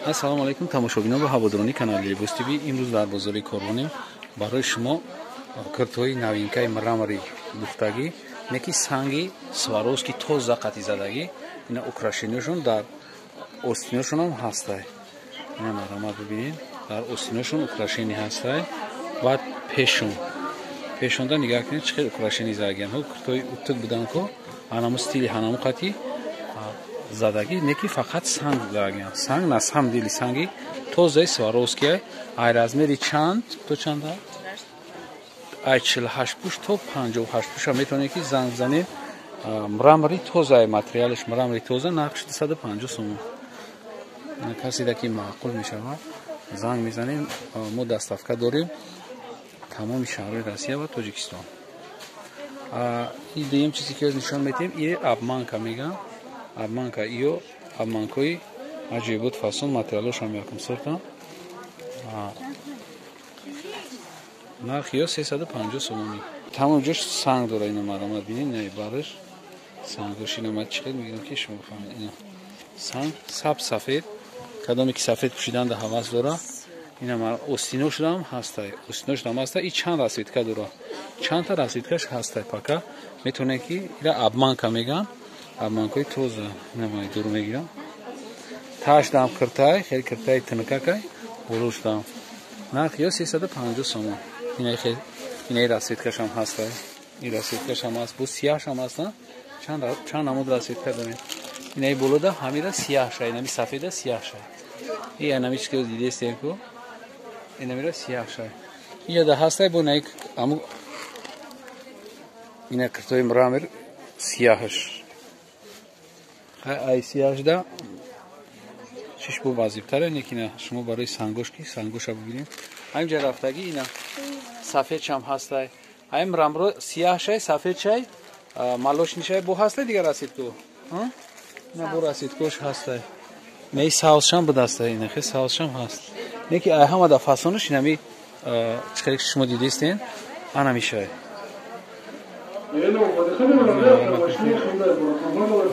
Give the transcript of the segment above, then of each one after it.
Ассалому алайкум тамошобинон ва ҳаводорони канали Либос ТВ. Имрӯз дар бозори Корвонем барои шумо киртҳои новинкаи мрамори духтагӣ, неки санги Сваровски тоза қатӣ задагӣ, ина украшениёшон дар остиношон ҳам ҳастай. Ина марҳамат бибинед, дар остиношон украшение ҳастай. Баъд пешон пешонда нигаҳ кунед, чӣ хел украшение задагиан. Ҳо, киртҳои утук будан ко анаму стили ҳанаму қатӣ задагӣ, неки фақат санг задагиан. Санг на самом деле санги тозаи Сваровския. Ай размери чанд то чанд? Ай 48 пуш то 58 пуша метавонед ки занг бизанед. Мрамори тозаи, материалаш мрамори тоза, нархш 250 сомон. Каседа ки маъқул мешавад, занг мезанем. Мо доставка дорем тамоми шаҳрҳои Россия ва Тоҷикистон. И дуюм чизе ки нишон медиҳем, и обманка мегӯям. Обманка, ё обманкаҳои аҷоибот, фасон, материалошам якум сортам. Нархи ё 350 сомонӣ. Тамом ҷош санг дора. Ина марҳамат бинед, ина бараш сангош. Ина ман чӣ хел мегирам ки шумо бифаҳмед. Ина санг саб, сафед, кадоме ки сафед пӯшиданда ҳавас дора. Ина остино шудам ҳастай, остино шудам ҳастай. И чанд расцветка дора, чандта расцветкаш ҳастай. Пока метавонед ки ира обманка мегӯям, обманкаи тоза. Ина ман дур мегирам. Таашдам киртай, хеле киртаи тинакакай, болошдам. Нарх ё 350 сомон. Инаи расцветкашам ҳастай, ин расцветкашам ҳаст, бо сияҳшам ҳаст. Чанд намуд расцветка дорем. Инаи болода ҳамира сияҳша, инами сафеда сияҳша. И анами чиз ки дидестем ку, инамира сияҳша. Иҷада ҳастай бо инаи аму ина киртои мрамор сияҳаш. Ай сияҳашда чиш бо вазибтаре, некина шумо барои сангош ки сангоша бибинед. Ҳаминҷа рафтагӣ ина сафедшам ҳастай. Ҳамин мраморо сияҳшай, сафедшай, молочныйшай бо ҳастай, дигар расцветку ина бо расцветкош ҳастай. Инаи савзшам будастай, ина хел савзшам ҳаст. Неки ай ҳама да фасонаш инами чӣ хеле ки шумо дидистен, анамишай.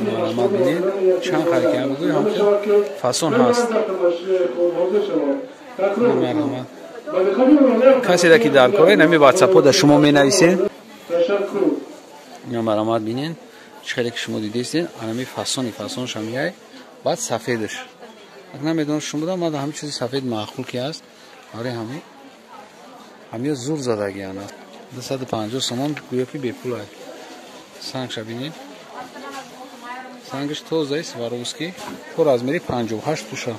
Марҳамат бинед, чанд хари ки бигӯй, ҳамхел фасон ҳаст. Марҳамат, каседа ки дар кора, инами ватсапҳо да шумо менависем. Ина марҳамат бинед, чӣ хеле ки шумо дидистен, анами фасони фасоншам яй. Баъд сафедаш намедонам шумо будам, ман ҳамин чизи сафед маъқул ки ҳаст, барои ҳамин ҳамиё зур задагиан. 250 сомон, гӯё ки бепул ай. Сангша бинед, сангаш тозаи Сваровски, то размери 58 пуша.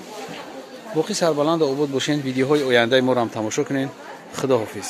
Боқӣ сарбаланда обод бошед, видеоҳои ояндаи моро ҳам тамошо кунед. Худоҳофиз.